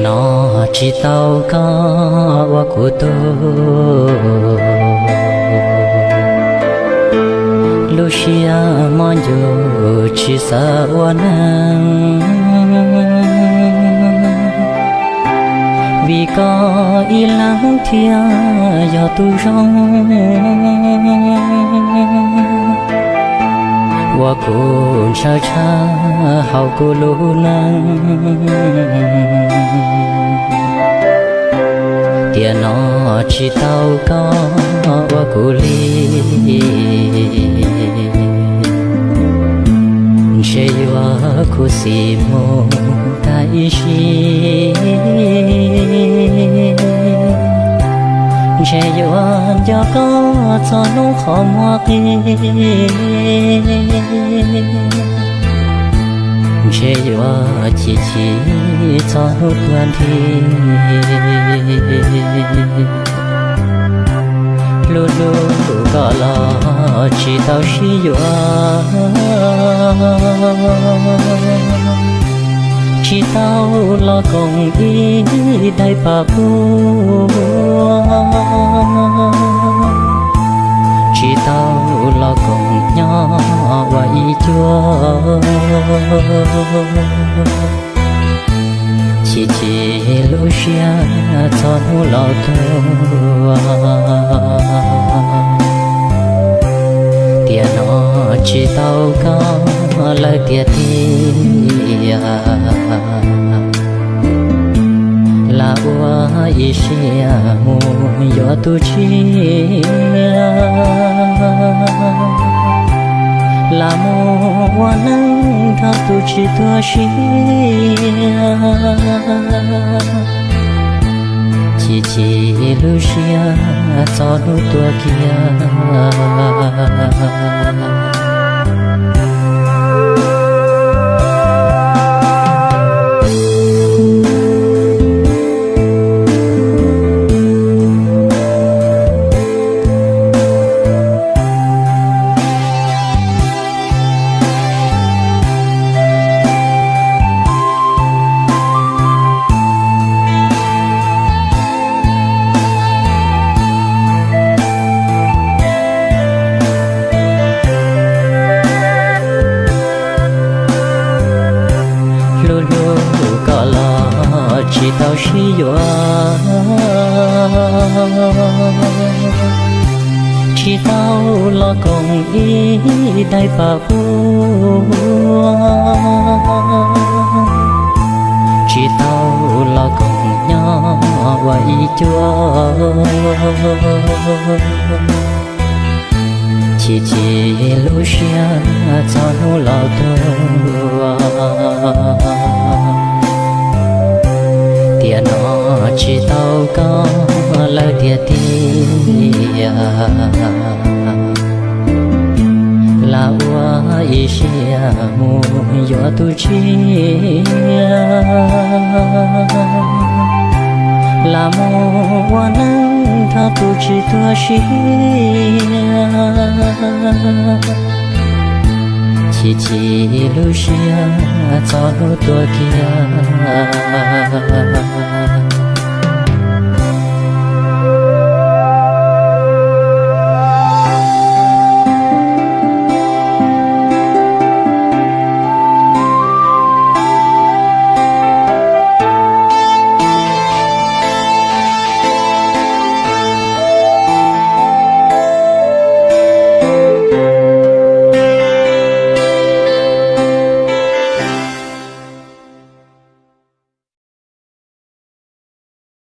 No tsis tau koj ua kuv tug, lub siab mob ncuv tsis xav ua neeg, vim koj ib leeg thiaj yog tug zoo ua kuv ntshaw tshaj hauv kuv lub neej. Tiam no tsis tau koj ua kuv li, ntshe yuav khuv xim mus tag ib sim, ntshe yuav nco koj txog hnub qhov muag qi, ntshe yuav chim chim txog hnub tuag nthi. Hlub hlub koj los tsis tau sib yuav, tsis tau los koom ib daim paj puag, tsis tau los koom nyob ua ib cuab. Chim chim lub siab txog hnub laus tuag, tiam no tsis tau koj lawm tiag tiag. Lam ua ib siab mus yuav tus tshiab, lam mus ua neej nrog tus tsis tuag siab. Chim chim lub siab txog hnub tuag kiag. Hlub hlub koj los tsis tau sib yuav, tsis tau los koom ib daim paj puag, tsis tau los koom nyob ua ib cuab. Chim chim lub siab txog hnub laus tuag, tiam no tsis tau koj lawm tiag tiag. Lam ua ib siab mus yuav tus tshiab, lam mus ua neej nrog tus tsis tuag siab. Chim chim lub siab txog hnub tuag kiag.